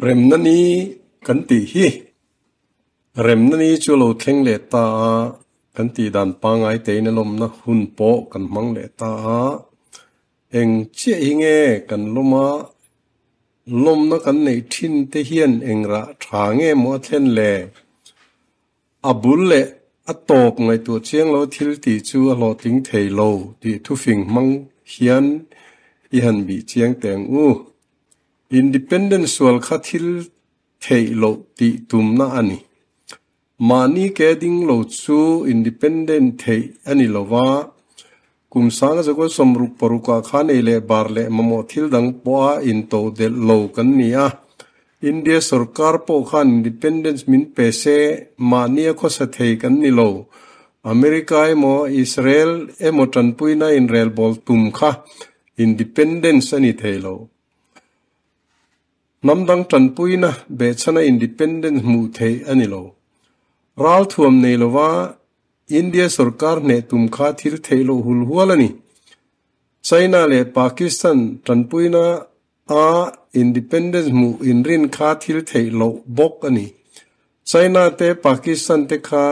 Remna ni kan tih hi. Remna ni chu lo thleng leh ta a, kan tih dan pangngai tein a lawmna hun pawh kan hmang leh ta a. Eng chiah hi nge kan lawm a, lawmna kan neih thin te hian eng rah tha nge maw a thlen le? A bul leh a tawp ngaihtuah chiang lo thil tih chu a hlawhtling thei lo tih thufing hmang hian i han bih chiang teh ang u. Independence sual kha thil theih loh tih tumna a ni. Mahni ke ding lo chu independent theih a ni lo va, kum sanga zakua 66 ah khan ei leh bar leh mamawh thil dang pawha intodelh lo kan ni a. India sorkar pawh khan independence min pe se, mahnia khawsa thei kan ni lo. America emaw Israel emaw tanpuina inrelbawl tum kha independence a ni thei lo. Hnam dang tanpuina behchhana independence hmuh theih a ni lo. Ralthuam nei lova India sorkar hneh tum kha thil theih loh hul hual a ni. China leh Pakistan tanpuina a independence hmuh inrin kha thil theih loh bawk a ni. China te Pakistan te kha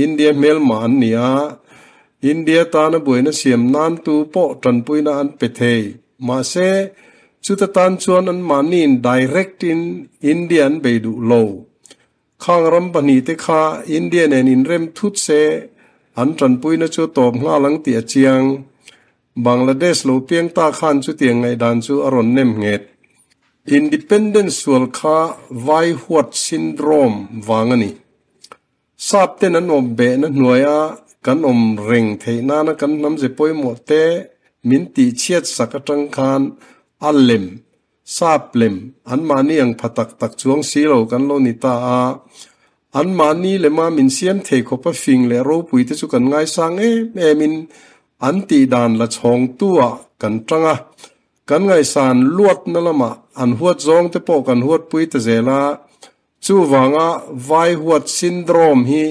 India hmelma an ni a, India tana buaina siam nan tu pawh tanpuina an pe thei. Mahse, chuta tan chuan anmahniin direct in India an bei duh lo. Khang ram pahnihte kha India nen inrem thut se an tanpuina chu tawp nghal ang tih a chiang. Bangladesh lo piang ta khan chutiang ngaihdan chu a rawn nem nghet. Independence sual kha vai huat syndrome vang a ni. Sap ten an awm behna hnuaia kan awm reng theih nana kan hnam ze pawimawh te min tihchhiat sak atang khan a lem, sap lem, anmahni ang pha tak tak chuang si lo kan lo ni ta a. Anmahni lema min siam thei khawpa fing leh ropui te chu kan ngaisang em em in an tih dan la chhawngtu ah kan tang a. Kan ngaihsan luatna lamah an huat zawng te pawh kan huatpui ta zel a. Chuvanga vai huat syndrome hi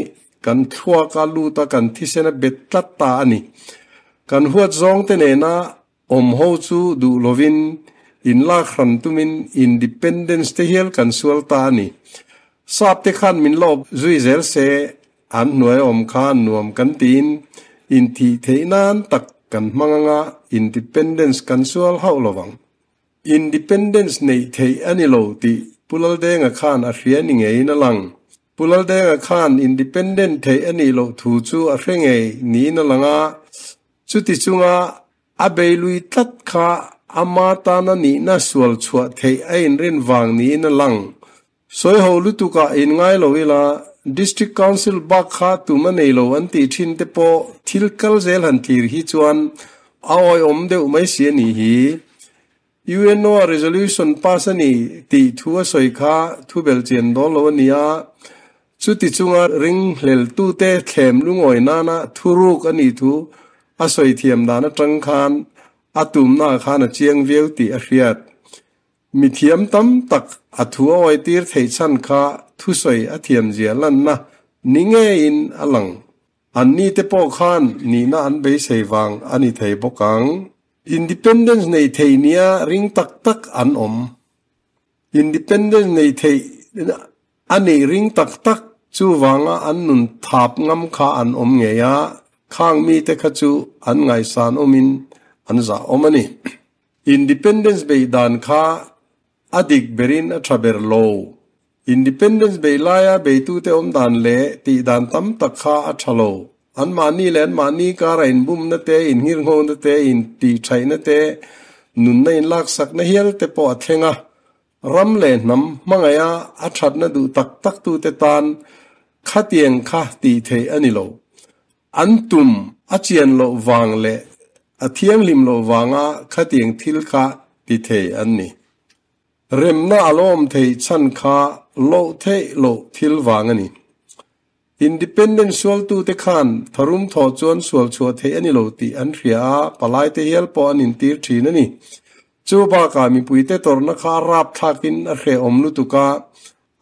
kan thluaka luta kan thisen a bet tlat ta a ni. Kan huat zawng te nena awm ho chu duh lovin inlak hran tumin independence te hial kan sual ta a ni. Sap te khan min lawp zui zel se an hnuai awm kha nuam kan tiin inthih theih nan tak kan hmang anga independence kan sual hauh lovang. Independence neih theih a ni lo tih Pu Laldenga khan a hria ni ngeiin a lang. Pu Laldenga khan independent theih a nih loh thu chu a hre ngei niin a lang a, chuti chunga a beilui tlat kha ama tana nihna sual chhuah theih a inrin vang niin a lang. Sawi ho lutukah inngai lo ila, District Council bak kha tum a nei lo an tih thin te pawh thil kal zel han thlir hi chuan a awihawm deuh mai si a nih hi. UNO a resolution pass a ni tih thu a sawi kha thu belchian dawn lo a ni a, chuti chunga ringhleltute thlem lungawi nana thuruk a nih thu a sawi thiam dan atang khan a tumna khan a chiang viau tih a hriat. Mithiam tam tak a thu a awitir theih chhan kha thusawi a thiamzia lanna ni ngeiin a lang. Anni te pawh khan nihna an beisei vang a ni thei bawk ang. Independence nei thei nia ring tak tak an awm. Independence nei thei a nih ring tak tak chuvanga an nun thap ngam kha an awm ngei a, khang mite kha chu an ngaihsan awmin an zah awm a ni. Independence beih dan kha a dik berin a tha ber lo. Independence beih laia beitute awm dan leh tih dan tam tak kha a tha lo. Anmahni leh anmahni kara inbumna te, inngirnghona te, intihṭhaihna te, nunna inlaksakna hial te pawh a thleng a. Ram leh hnam hmangaiha a thatna duh tak taktute tan khatiang kha tih theih a ni lo. An tum a chian loh vang leh a thianghlim loh vanga khatiang thil kha ti thei an ni. Remna a lawm theih chhan kha loh theih loh thil vang a ni. Independent sualtute khan tharum thawh chuan sual chhuah theih a ni lo tih an hria a, palaite hial pawh an intir thin a ni. Chu bakah mipuite tawrhna kha a rapthlakin a hrehawm lutuk a,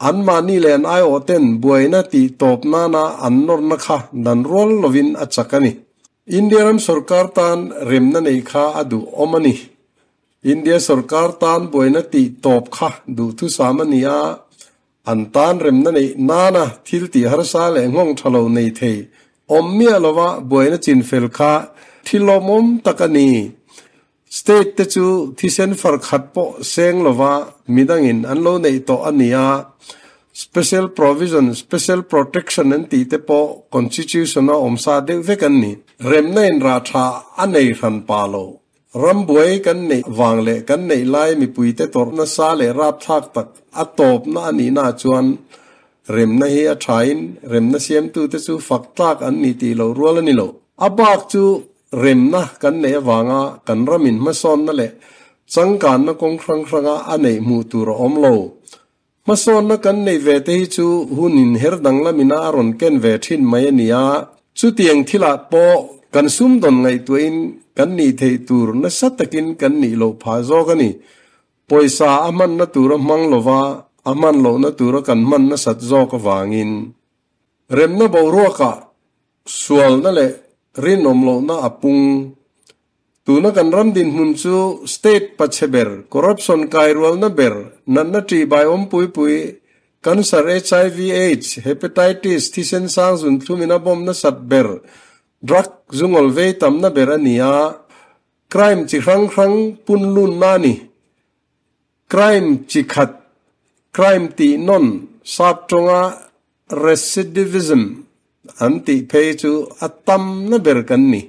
anmahni leh an aiawhten buaina tih tawp nana an nawrna kha dan rual lovin a chak a ni. India ram sorkar tan remna neih kha a duhawm a ni. India sorkar tan buaina tih tawp kha duhthusam a ni a, an tan remna neih nana thil tih harsa leh nghawng tha lo nei thei awm miah lova buaina chinfel kha thil lawmawm tak a ni. State te chu thisen far khat pawh seng lova midangin an lo neih tawh a ni a, special provision, special protection an tih te pawh constitution-a awmsa deuh vek an ni. Remna in rah tha a nei hran pa lo. Rambuai kan neih vang leh kan neih lai mipuite tawrh nasa leh rapthlak tak a tawpna a nihna chuan remna hi a thain remna siamtute chu fak tlak an ni tih loh rual a ni lo. A bak chu remna kan neih avanga kan ramin hmasawnna leh changkanna kawng hrang hranga a neih hmuh tur a awm lo. Hmasawnna kan neih ve te hi chu hun inher danglamina a rawn ken ve thin mai a ni a, chutiang thilah pawh kan sumdawn ngaihtuahin kan nih theih tur nasa takin kan nih loh phah zawk a ni. Pawisa a hmanna tura hmang lova a hman lohna tura kan hman nasat zawk avangin remna boruakah sualna leh rinawm lohna a pung. Tuna kan ram dinhmun chu state pachhe ber, corruption kairualna ber, natna ṭihbai awmpui pui, cancer, HIV, aids, hepatitis, thisen sang zunthlum in a bawm nasat ber, drug zungawl vei tamna ber a ni a, crime chi hrang hrang punlunna a ni. Crime chi khat, crime tih nawn, sap tawnga Recidivism an tih phei chu a tamna ber kan ni.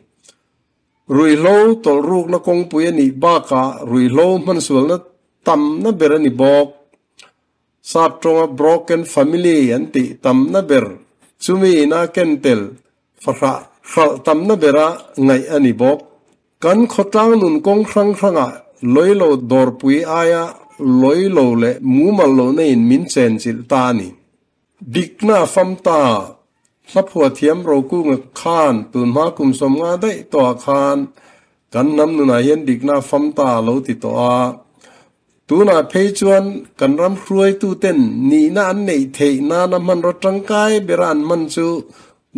Ruihhlo tawlhrukna kawngpui a nih bakah ruihhlo hmansualna tamna ber a ni bawk. Sap tawnga broken family an tih tamna ber chumi ina ken tel fahrah hralh tamna bera ngaih a ni bawk. Kan khawtlang nun kawng hrang hrangah lawi lo dawrpui aia lawi lo leh mumal lohna in min chenchilh ta a ni. Dikna a fam ta. Hlaphuah thiam Rokunga khan tunhma kum 50 daih tawhah khan kan hnam nunah hian dikna a fam ta a lo ti tawh a. Tunah phei chuan kan ram hruaituten nihna an neih theih nana hmanraw tangkai bera an hman chu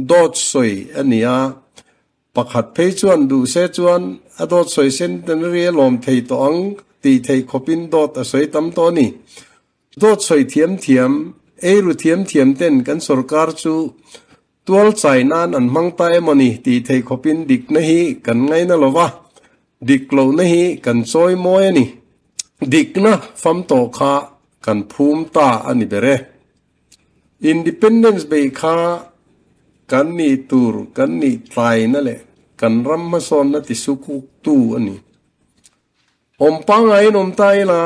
dawt sawi a ni a. Pakhat phei chuan duh se chuan a dawt sawi centenary a lawm thei tawh ang tih theih khawpin dawt a sawi tam tawh a ni. Dawt sawi thiam thiam, eiru thiam thiam ten kan sorkar chu tual chai nan an hmang ta emaw ni tih theih khawpin dikna hi kan ngaina lo va, dik lohna hi kan chawi mawi a ni. Dikna fam tawh kha kan phum ta a ni ber e. Independence bei kha kan nih tur kan nih tlaina leh kan ram hmasawnna tisukuktu a ni. Awm pangaiin awm ta ila,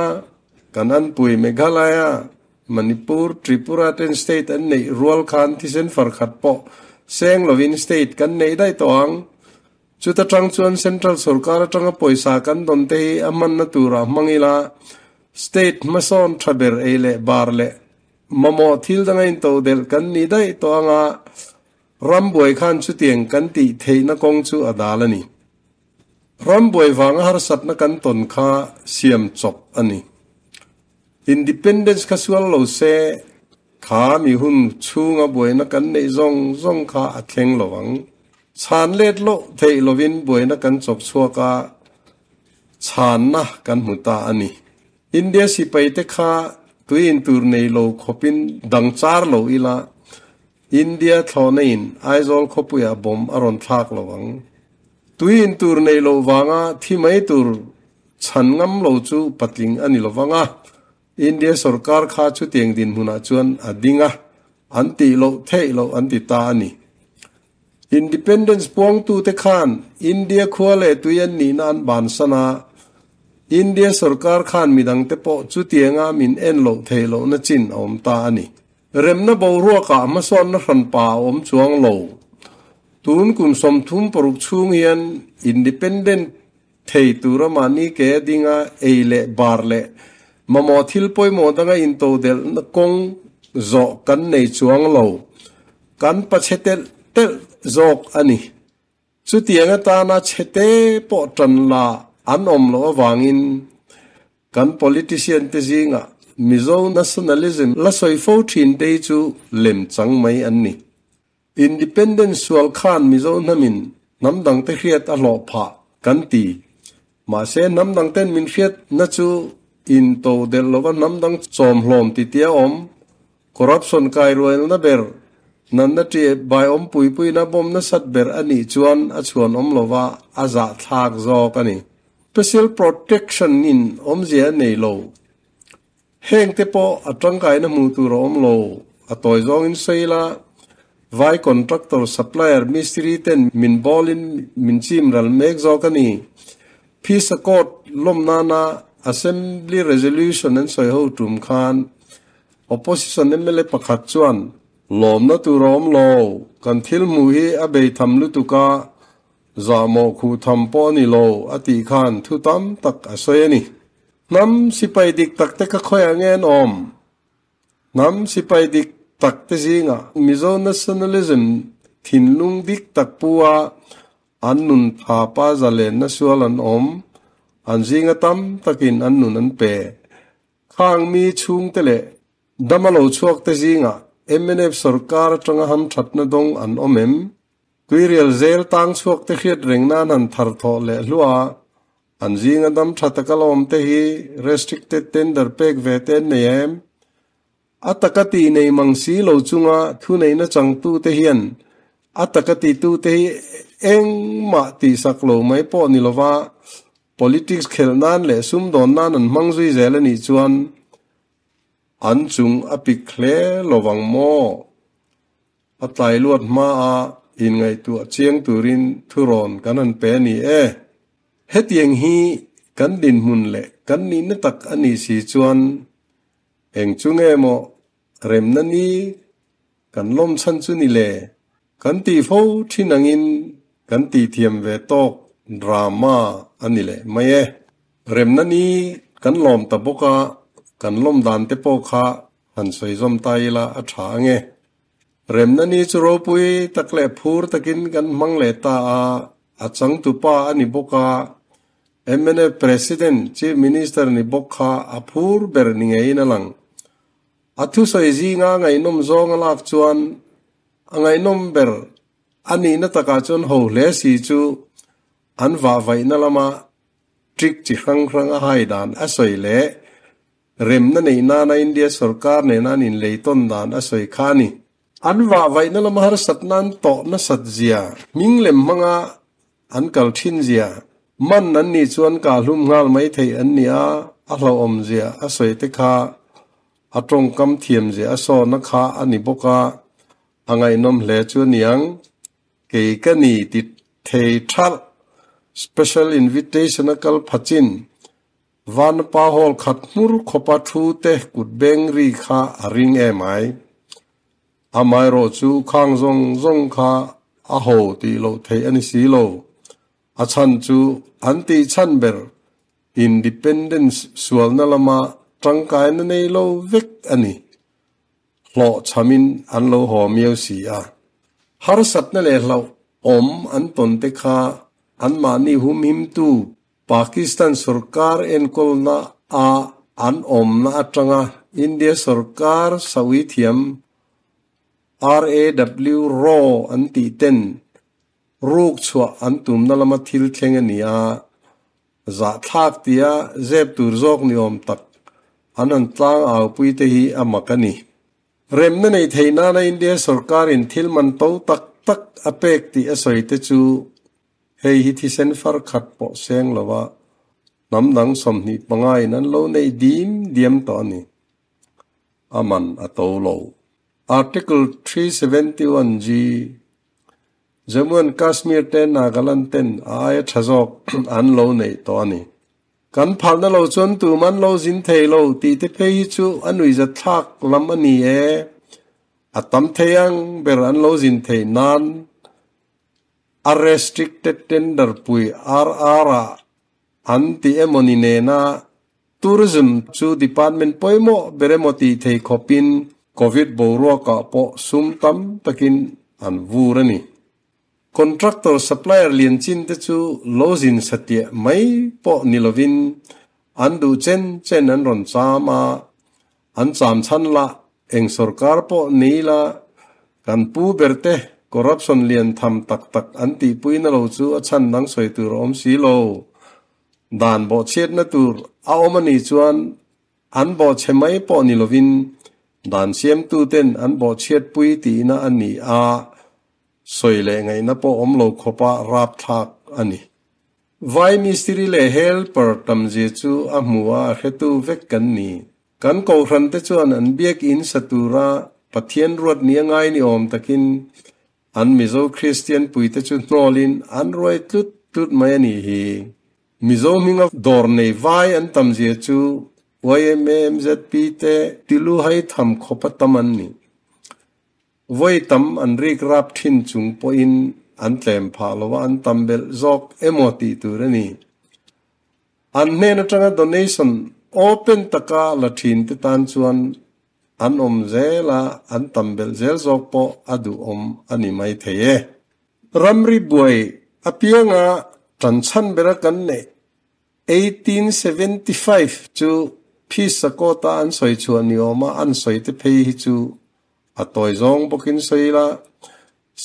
kan anpui Meghalaya, Manipur, Tripura ten state an neih rual khan thisen far khat pawh seng lovin state kan neih daih tawh ang. Chuta tang chuan central sorkar atanga pawisa kan dawn te hi a hmanna turah hmang ila, state hmasawn tha ber ei leh bar leh mamawh thil danga intodelh kan nih daih tawh anga rambuai khan chutiang kan tih theihna kawng chu a dal a ni. Rambuai vanga harsatna kan tawn kha siam chawp a ni. Independence kha sual lo se, kha mi hun chhunga buaina kan neih zawng zawng kha a thleng lo ang. Chhan let loh theih lovin buaina kan chawp chhuak a, chhanna kan hmu ta a ni. India sipai te kha tui intur nei lo khawpin dang char lo ila, India thlawhna in Aizawl khawpuiah bomb a rawn thlak lo ang. Tui intur neih loh vanga thi mai tur chhan ngam lo chu patling a ni lo vang a, India sorkar kha chutiang dinhmunah chuan a ding a, an tih loh theih loh an ti ta a ni. Independence puangtute khan India khua leh tui an nihna an bansan a, India sorkar khan midangte pawh chutianga min en loh theih lohna chin a awm ta a ni. Remna boruakah hmasawnna hranpa a awm chuang lo. Tun kum 36 chhung hian independent thei tura mahni ke a dinga ei leh bar leh mamawh thil pawimawh danga intodelhna kawng zawh kan nei chuang lo. Kan pachhe telh telh zawk a ni. Chutiang atana chhete pawh tan la an awm loh avangin kan politician te zingah Mizo nationalism la sawi fo thin te hi chu lem chang mai an ni. Independence sual khan Mizo hnamin hnam dangte hriat a hlawh phah kan ti. Mahse hnam dang ten min hriatna chu intodelh lova hnam dang chawmhlawm titia awm, corruption kairuailna ber, natna ṭih bai awm puipuina bawm nasat ber a nih chuan a chhuan awm lova a zahthlak zawk a ni. Special protection in awmzia a nei lo. Heng te pawh a tangkaina hmuh tur a awm lo. A tawi zawngin sawi ila, vai contractor, supplier, mistiri ten min bawlin min chim ral mek zawk a ni. Peace Accord lawm nana Assembly Resolution an sawi ho tum khan Opposition mla pakhat chuan, Lawmna tur a awm lo, kan thil hmuh hi a bei tham lutuk a, zahmawh khuh tham pawh a ni lo, a tih khan thu tam tak a sawi a ni. Hnam sipai dik tak te kha khawiah nge an awm? Hnam sipai dik tak te zingah Mizo nationalism thinlung dik tak pu a an nun tha pa zalenna sual an awm, an zinga tam takin an nun an pe. Khang mi chhungte leh dama lo chhuak te zingah mnf sorkar atanga hamthatna dawng an awm em? Tuirial zel tang chhuak te hriat reng nan han thar thawh leh hluah a, an zinga dam tha taka la awm te hi restricted tender pek ve te an nei em? A taka tih nei mang si lo chunga thuneihna changtu te hian a taka titu te hi engmah tihsak lo mai pawh ni lova politics khelh nan leh sumdawn nan an hmang zui zel a nih chuan an chung a pik hle lovang maw? A tlai luat hmaa inngaihtuah chiang turin thurawn kan han pe a ni e. Hetiang hi kan dinhmun leh kan nihna tak a nih si chuan eng chu nge maw remna ni kan lawm chhan chu ni le? Kan tih fo thin angin kan tihthiam ve tawk drama a ni leh mai e. Remna ni kan lawm ta bawk a, kan lawm dan te pawh kha Han sawi zawm ta ila a tha ange. Remna ni chu ropui tak leh phur takin kan hmang leh ta a, a changtupa a ni bawk a, mnf President, Chief Minister ni bawk kha a phur ber ni ngeiin a lang. A thusawi zinga ngaihnawm zawng a lak chuan a ngaihnawm ber a nihna takah chuan ho hle si chu an vahvaihna lama trick chi hrang hrang a hai dan a sawi leh Remna neih nana India sorkar nena an inlei tawn dan a sawi kha a ni. An vahvaihna lama harsatna an tawh nasat zia, hming lem hmanga an kal thin zia, man an nih chuan kahhlum nghal mai theih an ni a, a hlauhawm zia a sawi te kha a tawngkam thiam zia a sawna kha a ni bawk a, a ngaihnawm hle chu a niang. Kei ka ni ti thei thalh. Special invitation a kal phachin Vanapa hall khat hmur khawpa thu te kut beng ri kha a ring em ai. Amaherawh chu khang zawng zawng kha a ho tih loh theih a ni si lo. A chhan chu an tih chhan ber Independence sualna lama tangkaina nei lo vek a ni. Hlawh chhamin an lo haw miau si a. Harsatna leh hlauh awm an tawn te kha anmahni humhimtu Pakistan sorkar enkawlna a an awmna atanga India sorkar sawi thiam RAW raw an tih ten ruk chhuah an tumna lama thil thleng a ni a, zahthlak tia zep tur zawk ni awm tak an han tlang aupui te hi a mak a ni. Remna nei theih nana India sorkarin thil man to tak tak a pek tih a sawi te chu Hei hi thisen far khat pawh seng lova hnam dang 25 in an lo neih dim diam tawh a ni. A man a to lo. Article 371 G Jammu and Kashmir te Nagaland ten a aia tha zawk an lo neih tawh a ni. Kan phalna lo chuan tum an lo zin thei lo tih te phei hi chu a nuihzat thlak lam a ni e. A tam thei ang ber an lo zin theih nan A restricted tender pui RR ah an ti emaw ni nena Tourism chu department pawimawh ber emaw tih thei khawpin Covid boruakah pawh sum tam takin an vur a ni. Contractor supplier lian chin te chu lo zin satiah mai pawh ni lovin an duh chen chen an rawn cham a, An cham chhan la, eng sorkar pawh ni la, kan pu ber te corruption lian tham tak tak an tihpui na lo chu a chhan dang sawi tur a awm si lo. Dan bawhchhiatna tur a awm a nih chuan an bawhchhe mai pawh ni lovin dan siamtuten an bawhchhiatpui tihna a ni a, sawi leh ngaihna pawh awm lo khawpa rapthlak a ni. Vai mistiri leh helper tamzia chu a hmu a, a hretu vek kan ni. Kan kohhran te chuan an biakinn sa tura Pathian ruat ni a ngai ni awm takin an Mizo Kristian puite chu hnawlin an ruai tlut tlut mai a nih hi. Mizo hminga dawr nei vai an tamzia chu yma, mzp te tilu hai tham khawpa tam an ni. Vawi tam an rik rap thin chung pawhin an tlem phah lo a, an tam belh zawk emaw tih tur a ni. An hnen atanga donation open taka la thin te tan chuan an awm zel a, an tam belh zel zawk pawh a duhawm a ni mai thei e. Ramri buai apianga tan chhan bera kan neih 1875 chu Phisa Kawta an sawi chhuah ni awma an sawi te phei hi chu a tawi zawng bawkin sawi ila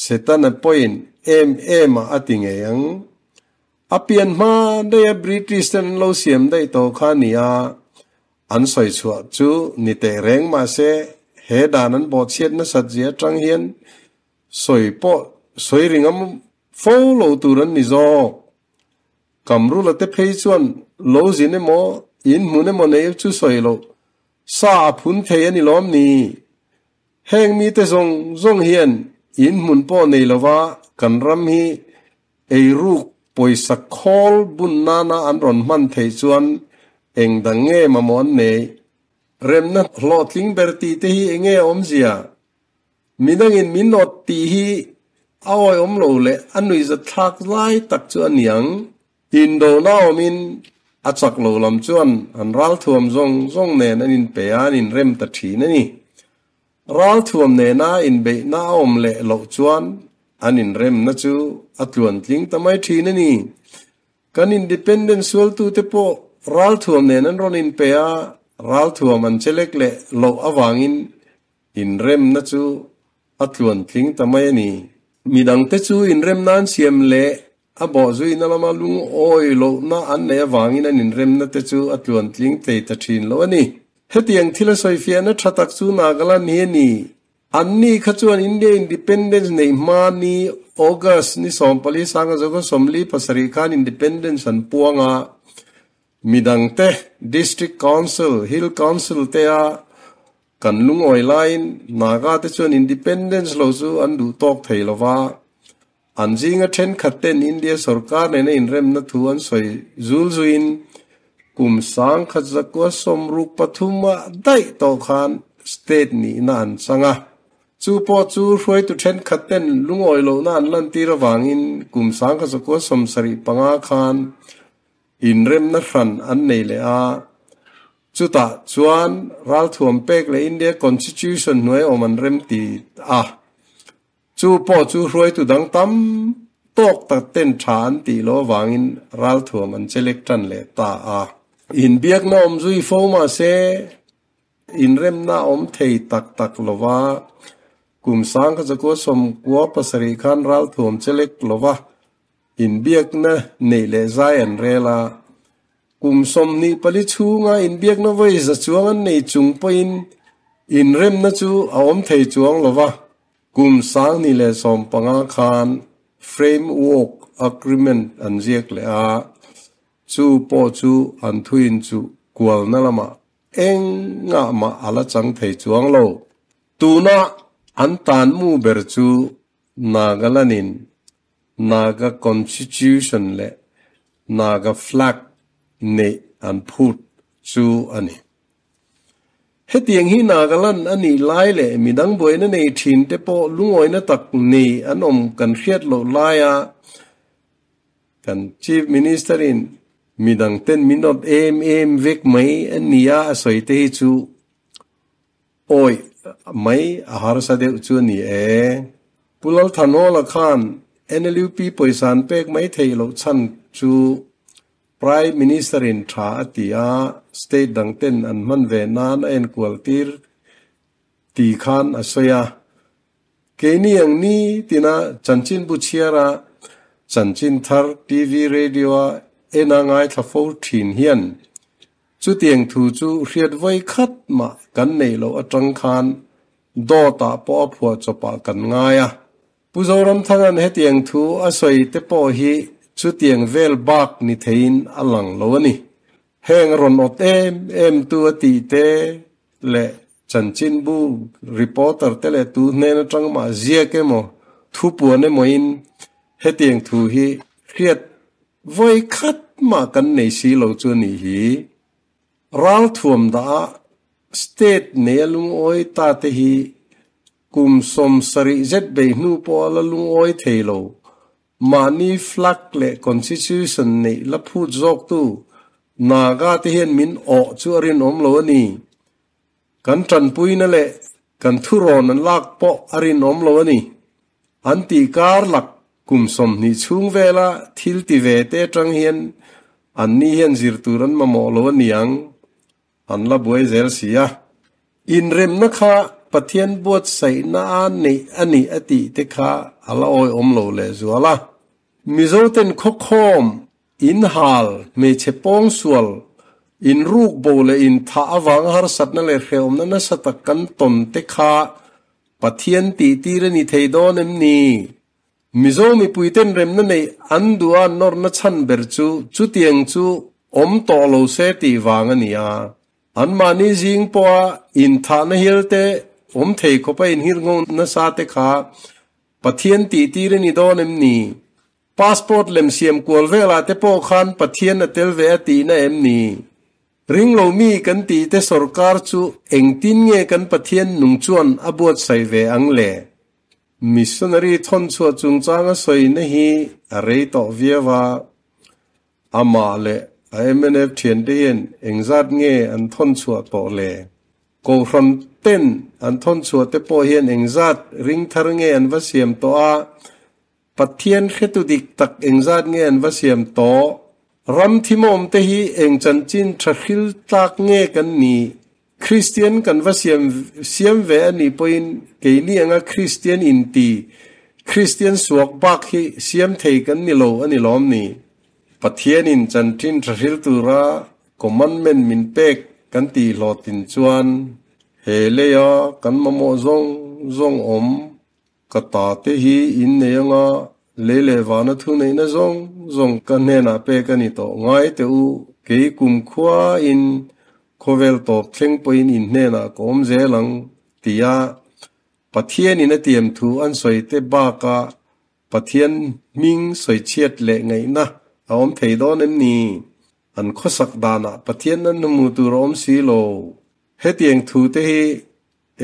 Setana pawhin em em a a ti ngei ang. A pian hma daih a British ten an lo siam daih tawh kha a ni a, an sawi chhuah chu ni teh reng mahse he dan an bawhchhiat nasat zia atang hian sawi pawh sawi ringam fo lo tur an ni zawk. Kamrula te phei chuan lo zin emaw in hmun emaw nei chu sawi loh sa a phun thei a ni lawm ni? Heng mite zawng zawng hian in hmun pawh nei lova kan ram hi Eiruk pawisa khawl bun nana an rawn hman theih chuan eng dang nge mamawh an nei? Remna hlawhtling ber tih te hi eng nge a awmzia? Midangin min awt tih hi a awihawm lo leh a nuihzatthlak lai tak chu a niang. Indona awmin a chak lo lam chuan an ralthuam zawng zawng nen an inpe a, an inrem ta thin a ni. Ralthuam nena inbeihna a awm leh loh chuan an inremna chu a tluantling ta mai thin a ni. Kan independence sualtute pawh ralthuam nen an rawn inpe a, ralthuam an chelek leh loh avangin inremna chu a tluantling ta mai a ni. Midangte chu inremna an siam leh a bawhzuina lama lungawi lohna an neih avangin an inremna te chu a tluantling thei ta thin lo a ni. Hetiang thil a sawifiahna tha tak chu Nagaland hi a ni. Anni kha chuan India Independence neih hma ni August ni 14 1947 khan Independence an puang a, midangte District Council, Hill Council te a kan lungawi laiin Naga te chuan Independence lo chu an duh tawk thei lo va. An zinga thenkhat ten India sorkar nena inremna thu an sawi zul zuiin kum 1973 ah daih tawh khan state nihna an chang a. Chu pawh chu hruaitu thenkhat ten lungawi lohna an lantir avangin kum 1975 khan inremna hran an nei leh a. Chutah chuan ralthuam pek leh India Constitution hnuai awm an remti a. Chu pawh chu hruaitu dang tam tawk tak ten tha an tih loh avangin ralthuam an chelek tan leh ta a. Inbiakna awm zui fo mahse inremna a awm thei tak tak lova, kum 1997 khan ralthuam chelek lova inbiakna neih leh zai an rel a. Kum 24 chhunga inbiakna vawi za chuang an nei chung pawhin inremna chu a awm thei chuang lova. Kum 2015 khan Framework Agreement an ziak leh a, chu pawh chu an thuin chu kualna lamah engah mah a la chang thei chuang lo. Tuna an tan mu ber chu Nagaland-in Naga Constitution leh Naga Flag neih an phut chu a ni. Hetiang hi Nagaland a nih lai leh midang buaina nei thin te pawh lungawina tak nei an awm kan hriat loh laia kan Chief Minister in midang ten min awt em em vek mai a nia a sawi te hi chu awih mai a harsa deuh chu a ni e. Pu Lalthanhawla khan NLUP pawisa an pek mai theih loh chhan chu Prime Minister in tha a ti a, state dang ten an hman ve nan a enkual tir ti khan a sawi a. Keini ang ni tina chanchinbu chhiara chanchin thar TV, radio a ena ngaithla fo thin hian chutiang thu chu hriat vawi khat mah kan neih loh atang khan dawtah pawh a phuahchawpah kan ngai a. Pu Zoramthanga'n hetiang thu a sawi te pawh hi chutiang vel bak ni theiin a lang lo a ni. Heng rawn awt em em tu a tih te leh chanchinbu reporter te leh tu hnen atang mah ziak emaw thu puan emaw in hetiang thu hi hriat vawi khat mah kan nei si lo chu a nih hi. Ralthuam dah a state nei a lungawi ta te hi kum 70 zet bei hnu pawh a la lungawi thei lo. Mahni flag leh constitution neih la phut zawk tu Naga te hian min awh chu a rinawm lo a ni. Kan tanpuina leh kan thurawn an lak pawh a rinawm lo a ni. An tih kar lak kum 20 chhung vela thil ti ve te atang hian an ni hian zir tur an mamawh lo a niang. An la buai zel si a. Inremna kha Pathian buatsaihna a neih a ni a tih te kha a la awihawm lo leh zual a. Mizoten khawkhawm, inhal, hmeichhe pawngsual, inruk bo leh inthah avanga harsatna leh hrehawmna nasa tak kan tawn te kha Pathian tih tir a ni thei dawn em ni? Mizo mipuiten remna neih an duh a nawrna chhan ber chu chutiang chu awm tawh lo se tih vang a ni a. An mahni zing pawha inthahna hial te awm thei khawpa inhirngho nasa te kha Pathian tih tir a ni dawn em ni? Passport lem siam kual velah te pawh khan Pathian a tel ve a tihna em ni? Ring lo mi kan tih te sorkar chu engtin nge kan Pathian nung chuan a buatsaih ve ang le? Missionary thawnchhuah chungchanga sawina hi a rei tawh viau a, amah leh a mnf thiante hian engzat nge an thawnchhuah tawh le? Kohhran ten an thawnchhuah te pawh hian engzat ring thar nge an va siam tawh a, Pathian hretu dik tak engzat nge an va siam tawh? Ram thimawm te hi eng chanchin tha hril tlak nge kan ni? Kristian kan va siam siam ve a nih pawhin keini anga Kristian inti Kristian suak bak hi siam thei kan ni lo a ni lawm ni? Pathianin chanchin tha hril tura commandment min pek kan tih hlawhtlin chuan he leia kan mamawh zawng zawng awm Ka ta te hi in nei anga lei leh vana thu neihna zawng zawng ka hnenah pek a ni tawh. Ngai teh u, kei kum khua in khawvel tawp thleng pawhin in hnenah ka awm zel ang tia Pathianin a tiam thu an sawi te bakah Pathian hming sawi chhiat leh ngaihna a awm thei dawn em ni? An khawsak danah Pathian an hmu tur a awm si lo. Hetiang thu te hi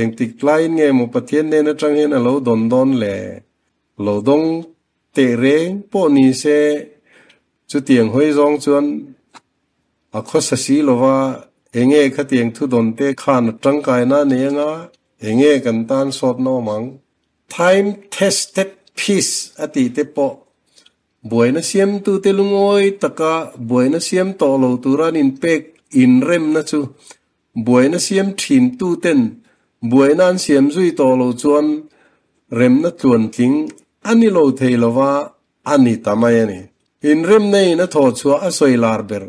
Engtik tlaiin nge maw Pathian nen atang hian a lo dawn dawn le? Lo dawng teh reng pawh ni se, chutiang hawi zawng chuan a khawsa si lova, enge khatiang thu dawn te khan a tangkaina a nei anga, enge kan tan sawtna awm ang? Time tested peace a tih te pawh buaina siamtute lungawi taka buaina siam tawh lo tura an inpek inremna chu Buaina siam thin tuten buaina an siam zui tawh lo chuan remna tluantling a ni lo thei lova a ni ta mai a ni. Inremna in a thawh chhuah a sawi lar ber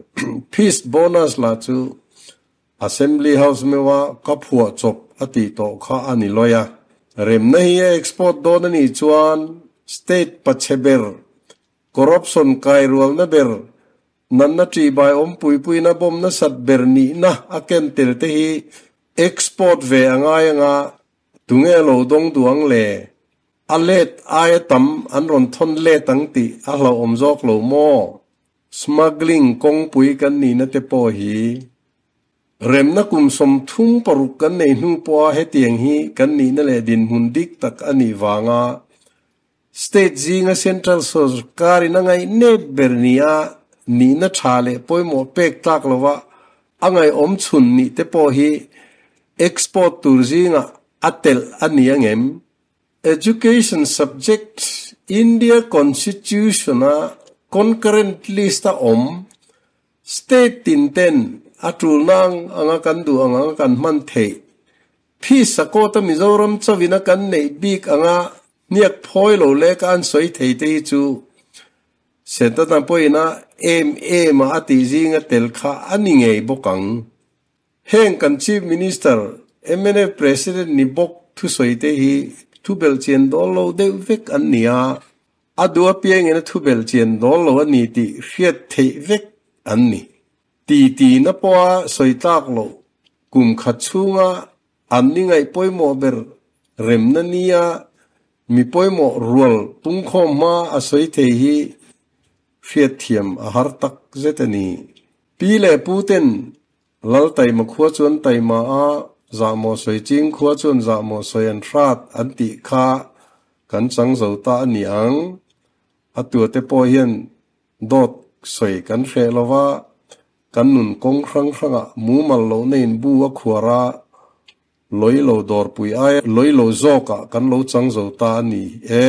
Peace Bonus lah chu Assembly House meuha ka phuah chawp a tih tawh kha a ni lawi a. Remna hi a export dawn a nih chuan state pachhe ber, corruption kairualna ber, Nanna ṭihbai awmpuipuina bawm nasat ber nihna a ken tel te hi export ve a ngai anga tunge lo dawng duh ang le? A let aia tam an rawn thawn let ang tih a hlauhawm zawk lo maw? Smuggling kawngpui kan nihna te pawh hi remna kum 36 kan nei hnu pawha hetiang hi kan nihna leh dinhmun dik tak a nih vanga State zinga Central sorkarin a ngaih nep ber nia nihna tha leh pawimawh pek tlak lova a ngaihawm chhun nih te pawh hi export tur zingah a telh a ni angem? Education subject India Constitution-a concurrent list-a awm state tin ten a tulna anga kan duh ang anga kan hman theih Phisa kawta Mizoram chawina kan neih bik anga hniak phawi lo leka an sawi thei te hi chu Setana pawhin a em em a a tih zinga tel kha a ni ngei bawk ang. Heng kan Chief Minister, mnf President ni bawk thusawi te hi thu belhchian dawl lo deuh vek an ni a, a duh apiangin a thu belhchian dawl lo a ni tih hriat theih vek an ni. Titi na pawha sawi tlak loh kum khat chhunga an ni ngaih pawimawh ber remna nia mi pawimawh rual pungkhawm hma a sawi thei hi hriatthiam a har tak zet a ni. Pi leh Pu ten Lal taima khua chuan taima a, zahmawh sawi ching khua chuan zahmawh sawi an hrat an tih kha kan chang zo ta a ni ang. A tuate pawh hian dawt sawi kan hreh lo va, kan nun kawng hrang hrangah mumal lohna in bu a khuar a, lawi lo dawrpui aia lawi lo zawkah kan lo chang zo ta a ni e.